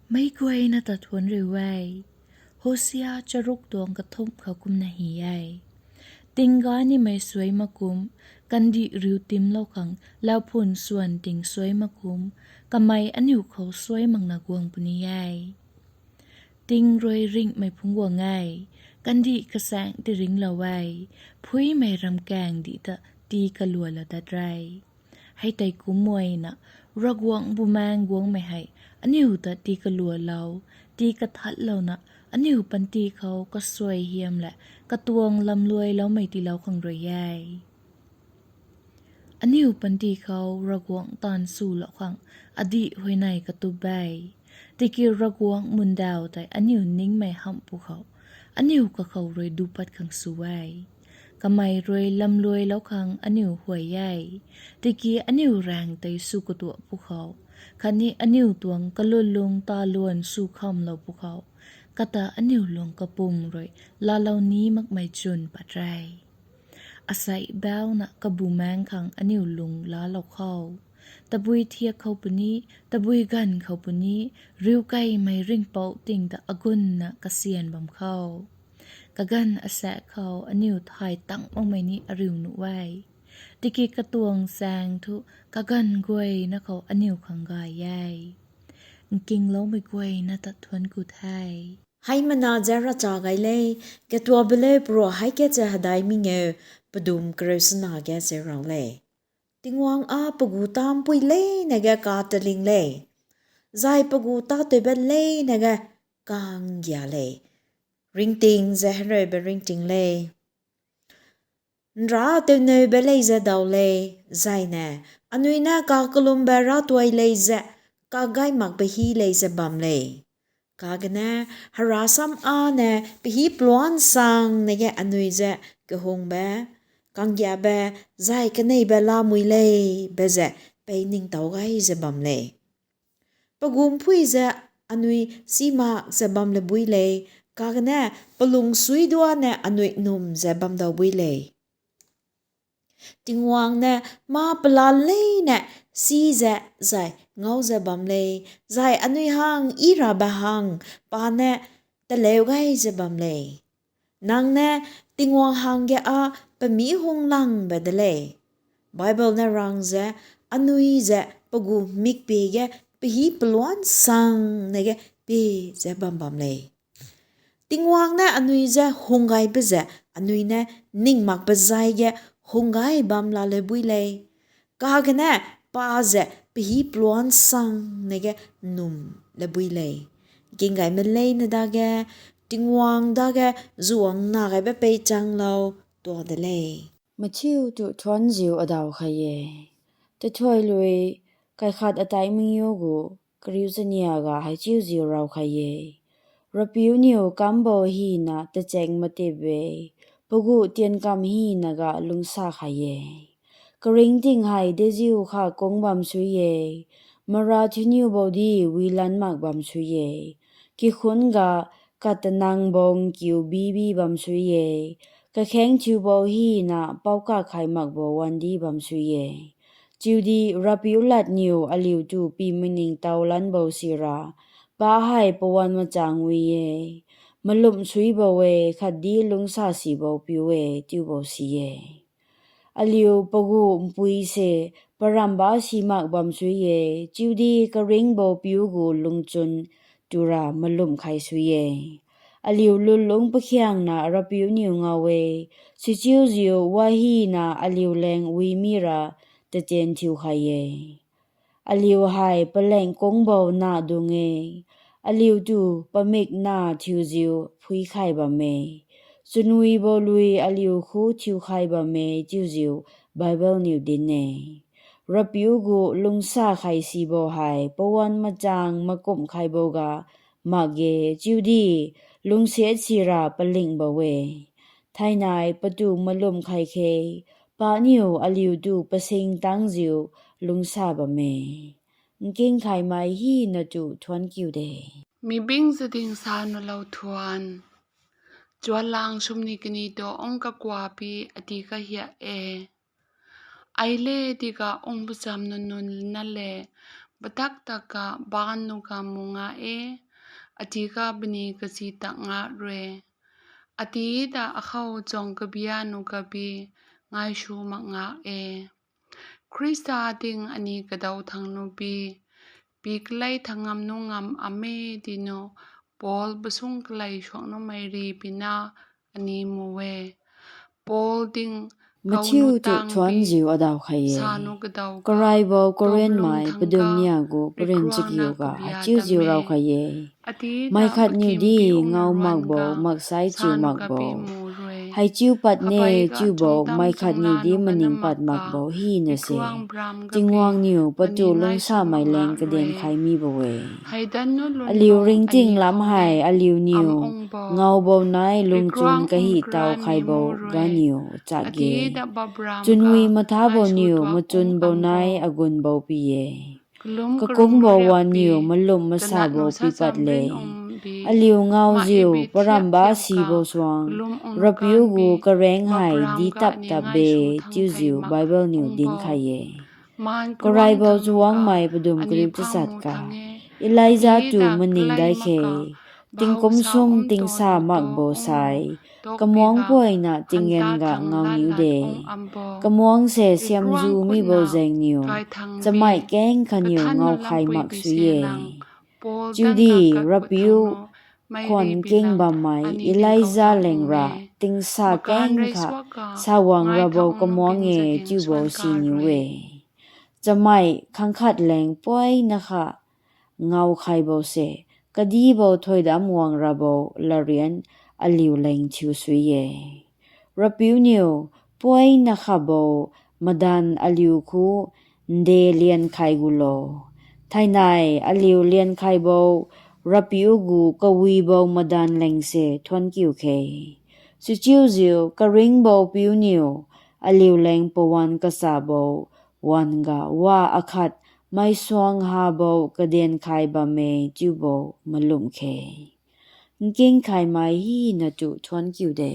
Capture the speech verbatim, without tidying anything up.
Meic guayna ta thuanc riu e. Hosea charuk tuang kathumh khou kumna hei e: Tingga nimei suai mak kum, kandih riu timlou khang lauphun swan ting suai mak kum, kamei aniu khou suai makna guang puni e. Ting rui ringhmei phungc guang e, kandih kasaeng tiringlou e, phuimei ramkaeng dih ta tii kalua la dat re. Hei tei kumna, Ravguangc Bumaengh guangmei hei aniu ta tii kalualou, tii kathatlouna, aniu panty khou kasuaihiam lev katuang lamluailoumei tiilou khang rui e. Aniu panty khou Ravguangc taanv swlou khang adih huayney katup e, tiki Ravguangc mundau tei aniu ningmei hamh pwkhou, aniu kakhou rui dupat khang sw e. Kamei rui lamluailou khang aniu huay e, tiki aniu raengc tei sw katuah pwkhou, khatni aniu tuang kalunlung taluan sw khamlou pwkhou, kata aniu lung kapwm rui laalou ni makmei chwn pat re. Asei bauna kabumaengc khang aniu lung laalou khou, tabui thiak khou puni, tabui ganv khou puni, riukeymei ringhpouc ting ta agunna kasian bam khou, kaganv asaekc khou aniu thay tang makmei ni ariu nuh e, tiki katuang chaeng thu kaganv guayna khou aniu khang gay e. Nkingloumei guayna ta thuanc ku the. Hei mana za ravchap gay le, katuak bele pura hei ke ze hadai mingeu, padum kareu sana ge ze rau le. Tingwang a pagu tampui leina ge kataling le, zai pagu ta tei be leina ge kanggia le. Ringting ze herebe ringting le. Nra tewneu be lei ze daw le, zaine, anui na kakalum be ravtuai lei ze, kagay mak be hi lei ze bam le. Kagane, hera sam a ne, pahi pluan sang ne ge anui ze, kahung be, kanggia be, zai kanei be lamui lei, be ze, pei ningtow gay ze bam le. Pagum phui ze anui si mak ze bam le bui le, kagane palung sui dua ne anui num ze bam daw bui le. Tingwang ne ma pala lei ne si ze zai ngau ze bam le, zai anui hang i ra ba hang pa ne taleu gay ze bam le. Nang ne Tingwang hang ge a pami hung lang be de le. Bible na rang ze, anui ze pagu mikpui ge pahi paluan sang ne ge pi ze bam bam le. Tingwang ne anui ze hung gay pe ze, anui ne ning mak pe zai ge hung gay bam la le bui le. Kagane pa ze pahi paluan sang ne ge num le bui le. King gay me lei na dage, Tingwang dage zuang na gay be pei changlou tua de le. Mathiu tu thuanziu adaw kha e. Tathuai lui, kai khat atai mingyu gu, kariu chania ga hei chiuziu rau kha e. Rapiu niw kam bo hina tacheng matip e, pagu tian kam hina ga lungsa kha e. Karing ting hei deziu kha kung bam sui e, mara thuniu bo di wilan mak bam sui e. Kikhun ga katanang bong kiu bibi bam sui e, kakheng thiu bo hina pau kakhai mak bo wan di bam sui e. Chiudi Rapiu lat niw aliu tu pi maning tau lan bo si ra, pa hei pawan machang ui e, malum sui bo e, khat di lungsa si bo piu e, tiu bo si e. Aliu pagu mpui se param ba si mak bam sui e, chiudi karing bo piu gu lungchun tu ra malum khai sui e. Aliu lulung pakhiangna Rapiu niw ngau e, sichiuziu wahina aliu leng ui mi ra taten thiu khai e. Aliu hei paleng kung bo na dung e, aliu tu pamik na thiuziu phui khai bam e. Chunui bo lui aliu khu thiu khai bam e, chiuziu Bible niw din e. Rapiu gu lungsa khai si bo hei pawan machang makum khai bo ga mak ge, chiudi lungsiat si ra paling bo e. Thainai patu malum khai khe, pa niw aliu tu pasing tangziu lungsa bam e. Nking khaimei hina tu thuan kiu de. Mi bing zading sa nulou thuan. Chualang sumni kani to ong kakwa pi ati kahia e. Ai le tika ong pacham nunun na le, Patak taka baan nuh ka mu nga e, ati ka bini kasi tak nga rui, ati ta akhou chuang kabia nuh kabi ngai sw mak nga e. Khrista ting ani kadaw thang nuh pi, pi kalei thangam nuh ngam ame ti nuh, Paul basung kalei suak nuhmei ri pina ani mu e. Paul ting Matthew tu thuan ziu adaw khai e. Karai bou Korinthmei padum nia gu parin chakiu ga hei chiu ziu raw khai e. Mei khat niw di ngau mak bou, maksai chiu mak bou. Hei chiu pat ne chiu bou, mei khat niw di maning pat mak bou hi na se. Tingwang niw patu lungcsamei leng kaden khai mi bou e. Aliu ringting lam hei aliu niw ngau bou nai lungchun kahi taw khai bou ga niw chak ge. Chunwi matha bou niw machun bou nai agun bou pi e. Kakung bou wan niw malum masa bou pi pat le. Aliu ngau ziu paramba si bou suang, Rapiu gu kareng hei di tap tap be, chiu ziu Bible niw dinc khai e. Karai bou chuangmei padum kariu chasat ka, Elija tu maning dai khe. Tingkum sum tingsa mak bou sai, kamuangc puayna tinggen ga ngau niw de. Kamuangc se siamzu mi bou zaeng niw, chamei keng kaniw ngau khai mak sui e. Chiudi Rapiu khwan king bammei Elija leng ra tingsa keng kha sawang ra bou kamuangc e chiu bou si niw e. Chamei khang khat leng puayna kha ngau khai bou se, kadi bou thuidam guang ra bou larian aliu leng thiu sui e. Rapiu niw puayna kha bou madan aliu khu nde lian khai gu lo. Thainai aliu lian khai bou Rapiu gu kawi bou madan leng se thuan kiu khe. Sichiu ziu karing bou piu niw aliu leng pawan kasa bou wan ga wa akhat mei suang ha bou kaden khai bam e chiu bou malum khe. Nking khaymei hi na tu thuan kiu de.